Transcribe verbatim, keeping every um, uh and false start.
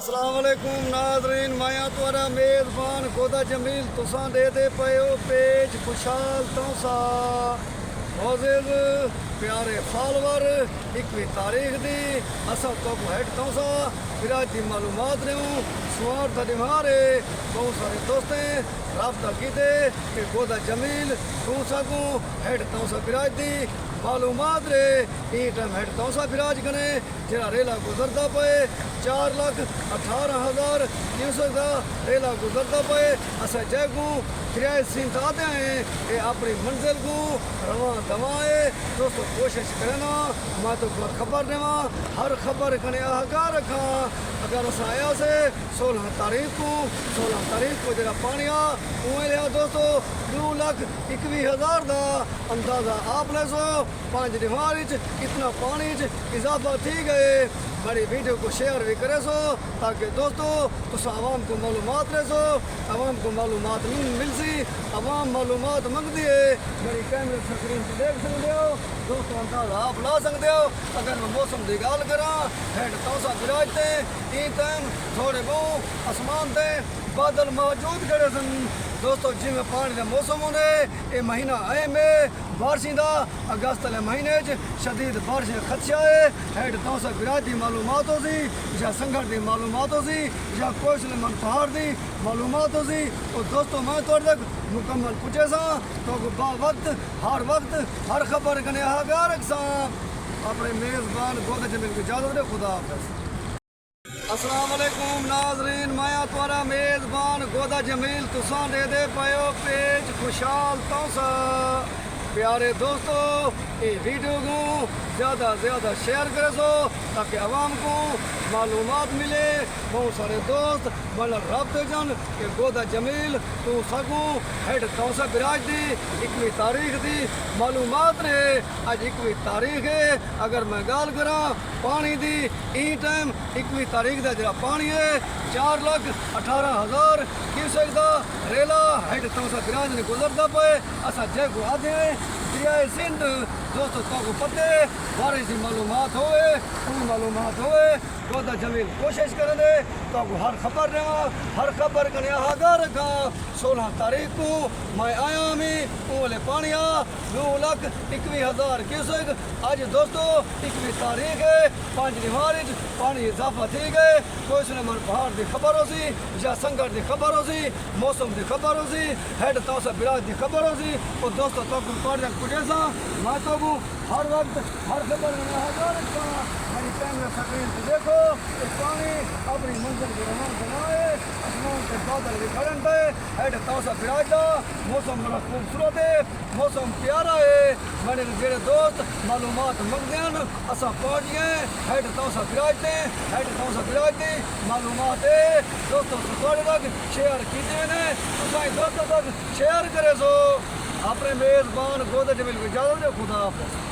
السلام علیکم ناظرین، میں ہاں تہاݙا میزبان گودا جمیل۔ تساں ݙیہدے پئے ہو پیج خوشحال تونسہ۔ معزز پیارے فالوور، اکوی تاریخ دی اساں تہاکوں ہیڈ تونسہ برانچ دی معلومات ݙیوں۔ سوار دا ݙیہاڑ ہے، ٻہوں سارے دوستیں رابطہ کیتے کہ گودا جمیل توں ساکوں ہیڈ تونسہ برانچ دی معلومات ݙے۔ ایں ٹائم ہیڈ تونسہ برانچ کنے جیڑھا ریلا گزردا پئے، چار لکھ اٹھارہ ہزار کیوسک دا ریلا گزردا پئے۔ اساں جیکوں دریائے سندھ آہدے ہیں، اے اپݨی منزل کوں رواں دواں ہے۔ دوستو، کوشش کرینداں میں تہاکوں ہر خبر ݙیواں، ہر خبر کنے آگاہ رکھاں۔ اگر اساں آئے ہاسے سولہ تاریخ کوں، سولہ تاریخ کوں جیڑھا پاݨی آ، اونویں لیا دوستو، ݙو لکھ اکوی ہزار دا اندازہ آپ لیسو۔ پنج ݙیہاڑ اچ اتنا پاݨی اچ اضافہ تھی ڳئے۔ میݙی ویڈیو کوں شیئر وی کریسو تاکہ دوستو، تساں عوام کوں معلومات ݙیسو، عوام کوں معلومات مل-، ملسی، عوام معلومات منگدی ہے۔ میݙی کیمرے سکرین تے ݙیکھ سڳدے ہو دوستو، اندازہ آپ لا سڳدے ہو۔ اگر میں موسم دی ڳالھ کراں، ہیڈ تونسہ برانچ تے ایں ٹائم تھوڑے ٻہوں اسمان تے بادل موجود کھڑے سن۔ دوستو، جیویں پاݨی دا موسم ہوندے، اے مہینہ اہم ہے بارشیں دا۔ اگست والے مہینے اچ شدید بارشیں دا خدشہ ہے۔ ہیڈ تونسہ برانچ دی معلومات ہوسی یا سنگت دی معلومات ہوسی یا کوئسلے من پہاڑ دی معلومات ہوسی، او دوستو، میں تہاݙے تک مکمل پڄیساں۔ تہاکوں با وقت، ہر وقت، ہر خبر کنے آگاہ رکھساں۔ اپݨے میزبان گودا جمیل کوں اجازت ݙیو۔ خدا حافظ۔ السلام علیکم ناظرین، میں ہاں تہاݙا میزبان گودا جمیل۔ تساں ݙیہدے پئے ہو پیج خوشحال تونسہ۔ پیارے دوستو، اے ویڈیو کوں زیادہ زیادہ شیئر کریسو تاکہ عوام کوں معلومات ملے۔ ٻہوں سارے دوست میݙے نال رابطے چن کہ گودا جمیل توں ساکوں ہیڈ تونسہ برانچ دی اکوی تاریخ دی معلومات ݙے۔ اڄ اکوی تاریخ ہے، اگر میں ڳالھ کراں پاݨی دی، ایں ٹائم اکوی تاریخ دا جیڑھا پاݨی ہے، چار لکھ اٹھارہ ہزار کیوسک دا ریلا ہیڈ تونسہ برانچ نے گزردا پئے۔ اساں جیکوں آہدے ہیں دریائے سندھ۔ دوستو، تہاکوں پتہ ہے، بارش دی معلومات ہووے، کوئی معلومات ہووے، گودا جمیل کوشش کریندے تہاکوں ہر خبر ݙیواں، ہر خبر کنے آگاہ رکھاں۔ سولہ تاریخ کوں میں آیا ہمی، اوں ویلے پاݨی آ ݙو لکھ اکوی ہزار کیوسک۔ اڄ دوستو، اکوی تاریخ ہے، پنج ݙیہاڑ اچ پاݨی اضافہ تھی ڳئے۔ کوئسلے من پہاڑ دی خبر ہوسی یا سنگت دی خبر ہوسی، موسم دی خبر ہوسی، ہیڈ تونسہ برانچ دی خبر ہوسی، او دوستو، تہاکوں پاݨی تک پڄیساں۔ میں تہاکوں ہر وقت ہر خبر کنے آگاہ رکھساں۔ میݙی کیمرے سکرین تے ݙیکھو، اے پاݨی اپݨی منزل کوں رواں دواں ہے۔ اسمان تے بادل وی کھڑن پئے۔ ہیڈ تونسہ برانچ دا موسم بڑا خوبصورت ہے، موسم پیارا ہے۔ میݙے جیڑھے دوست معلومات منگدے ہن، اساں پہنچ ڳئے ہیں ہیڈ تونسہ برانچ تے۔ ہیڈ تونسہ برانچ دی معلومات ہے دوستو، تہاݙے تک شیئر کیتے نے، تساں دوستاں تک شیئر کریسو۔ اپݨے میزبان گودا جمیل کوں اجازت ݙیو، خدا حافظ۔